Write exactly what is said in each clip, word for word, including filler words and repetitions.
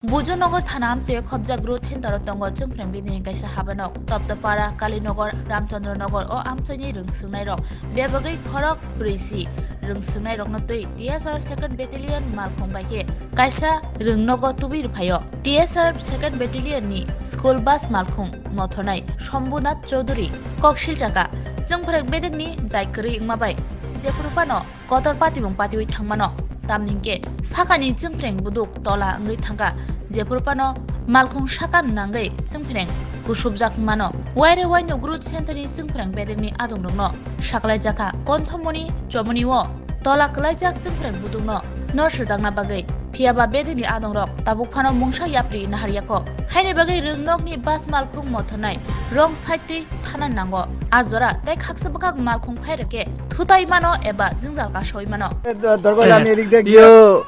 Bujunagar thana amchaio khopjak road center-o tongo Chwngphreng bedeni kaisa habanok. Toptopara, Kalinagar, Ramchandranagar o amchaini rwngswngnairok bebagwi khorok brwi si rwngswngnairokno twi T S R second Battalion malkhung bai khe kaisa rwngnogo tubui rwphaio. T S R second Battalion ni school bus malkhung mothornai Shambhunath Chowdhury kok silchakha, Chwngphreng bedekni jai kwrwi wngma bai jephuru phano kotor patimung patiwi thangmano. Tamni hwnkhe sakani Chwngphreng buduk tola wngwi thangkha, jephuru phano malkhung sakam nangwi Chwngphreng kusubjak mano. Waire wainuk road center ni Chwngphreng bedekni adongrokno saklaijakha Konthomoni chomoni o tola kwlaijak Chwngphreng budukno nor swijakna bagwi. Phiyaba bedekni adongrok tabuk phano mungsa yapri naharyakho. Haini bagwi rwngnokni bus malkhung mothornai wrong side twi thana nango. A jora tei khaksa bwkhak malkhung phai rwkhe thutai mano eba jwngjal kasaui mano. দরকার আমি এদিক দিয়ে গিয়ে ইয়ো,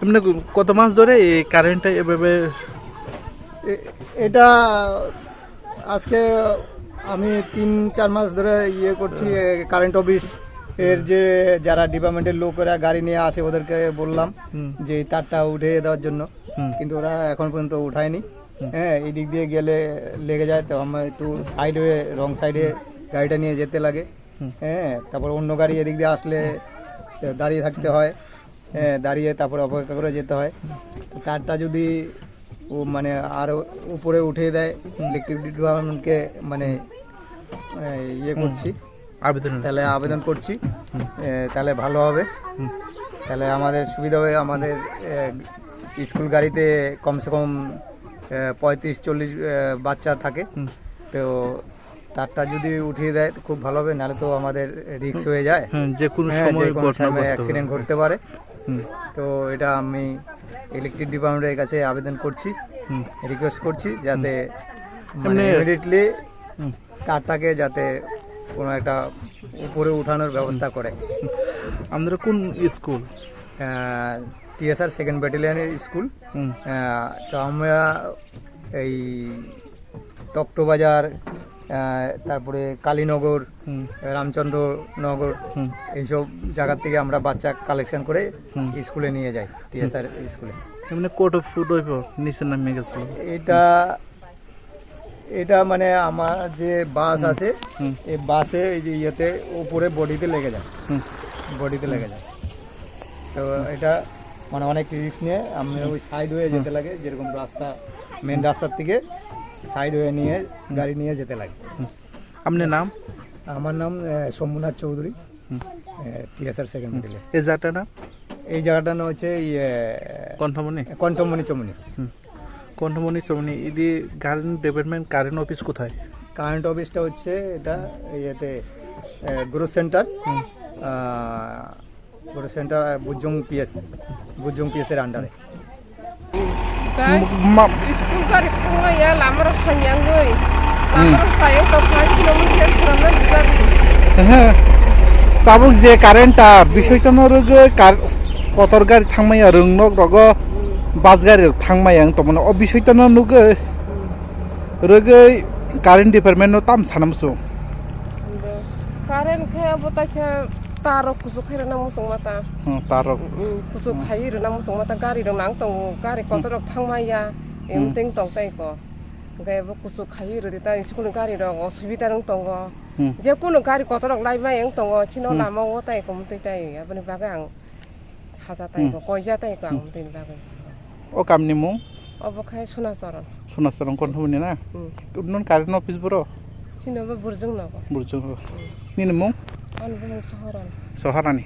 এমনি কত মাস ধরে এই কারেন্টটা এভাবে? এ-, এটা আজকে আমি তিন চার মাস ধরে ইয়ে করছি, এ, কারেন্ট অফিস এর যে যারা ডিপার্টমেন্টের লোকেরা গাড়ি নিয়ে আসে ওদেরকে বললাম হুম। যে এই তারটা উঠিয়ে দেওয়ার জন্য, হুম। কিন্তু ওরা এখন পর্যন্ত উঠায়নি। হুম। হ্যাঁ, এই দিক দিয়ে গেলে লেগে যায়, তো আমরা একটু সাইড হয়ে, রং সাইডে গাড়িটা নিয়ে যেতে লাগে। হুম। হ্যাঁ, তারপর অন্য গাড়ি এদিক দিয়ে আসলে দাঁড়িয়ে থাকতে হয়। হ্যাঁ, দাঁড়িয়ে তারপরে অপেক্ষা করে যেতে হয়। তো তারটা যদি ও মানে আরো উপরে উঠিয়ে দেয়, হুম। ইলেকট্রিক ডিপার্টমেন্টকে মানে, এ, ইয়ে হুম। করছি। আবেদন। তাহলে আবেদন করছি। হুম। এ, তাহলে ভালো হবে। হুম। তাহলে আমাদের সুবিধা হবে, আমাদের, এ, স্কুল গাড়িতে কমসে কম, এ, পঁয়ত্রিশ চল্লিশ, এ, বাচ্চা থাকে। হুম। তো তারটা যদি উঠিয়ে দেয় তো খুব ভালো হবে, নাহলে তো আমাদের রিস্ক হয়ে যায়। হ্যাঁ, যে কোনো হ্যাঁ, যে সময় কোনো ঘটনা সময় ঘটতে পারে। অ্যাক্সিডেন্ট ঘটতে পারে। হুম। তো এটা আমি ইলেকট্রিক ডিপার্টমেন্টের কাছে আবেদন করছি, হুম। রিকোয়েস্ট করছি যাতে হুম। মানে এমনি ইমিডিয়েটলি হুম। তারটাকে যাতে কোনো একটা উপরে উঠানোর ব্যবস্থা করে। আপনারা কোন স্কুল? আহ, টিএসআর সেকেন্ড ব্যাটালিয়নের স্কুল। হুম। আহ, তো আমরা এই তক্তবাজার, আহ, তারপরে কালীনগর, হুম। রামচন্দ্রনগর, হুম। এইসব জায়গা থেকে আমরা বাচ্চা কালেকশন করে হুম। স্কুলে নিয়ে যাই, টিএসআর স্কুলে। এমনি কত ফুট হইব নিচে নামে গেছিল? এটা, এটা মানে আমার যে বাস হুম। আছে, হুম। এই বাসে এই যে ইয়েতে উপরে বডিতে লেগে যায়, হুম। বডিতে লেগে যায়। তো এটা মানে অনেক রিস্ক নিয়ে আমরা হুম। ওই সাইড হয়ে হুম। যেতে লাগে, যেরকম রাস্তা, মেন হুম। রাস্তার থেকে সাইড হয়ে নিয়ে হুম। গাড়ি নিয়ে যেতে লাগে। হুম। আপনার নাম? আমার নাম, আহ, শম্ভুনাথ চৌধুরী, হুম। আহ, টিএসআর সেকেন্ড হুম। ব্যাটালিয়ন। এই জায়গাটার নাম? এই জায়গাটার নাম হচ্ছে ইয়ে, কণ্ঠমণি? কণ্ঠমণি চমনি। হুম। কণ্ঠমণি চমনি, এদি গার্ডেন ডেভেলপমেন্ট কারেন্ট অফিস কোথায়? কারেন্ট অফিসটা হচ্ছে এটা ইয়েতে, আহ, গ্রোথ সেন্টার, হুম। আহ, Guru Center, uh, Bujung P S, Bujung P S er under e. Tei ma- school gari thangmaya, lamarok hamyangwi, hmm, lamarok sayang tongphai, swnamwi khe swnamna bujadi. Ehe. Tabuk je current tar, bisoi tono rwgwi kar-, kotor gari thangmaya, rwngnok rogo bus gari rok thangmaya wng tongmano. O bisoi tono nugwi rwgwi current department no tam sana muchung. Current khe bo taisa tar rok kuchuk khai rwna muchungma ta. Hmm, tar rok. Hmm, kuchuk khai rwna muchungma ta, gari rok nang tongo, gari kotor rok thangmaya, hmm, emteng tong tai ko. Hwnkhe bo kuchuk khai rwdi ta, school ni gari rok osubida wng tongo. Hmm. Je kunu gari kotor rok lai mai wng tongo, chino, hmm, lama o tai ko mtwi tai, aboni bagwi ang saja tai ko, hmm, koija tai ko ang, hmm, mtwi ni bagwi. O kamni mung? Obo khai Sunacharan. Sunacharan Konthomoni na? Hmm. Non current office boro? Chini bo Burjung nogo. Burjung nogo. Hmm. Nini mung? Ani bumung Soharani. Soharani.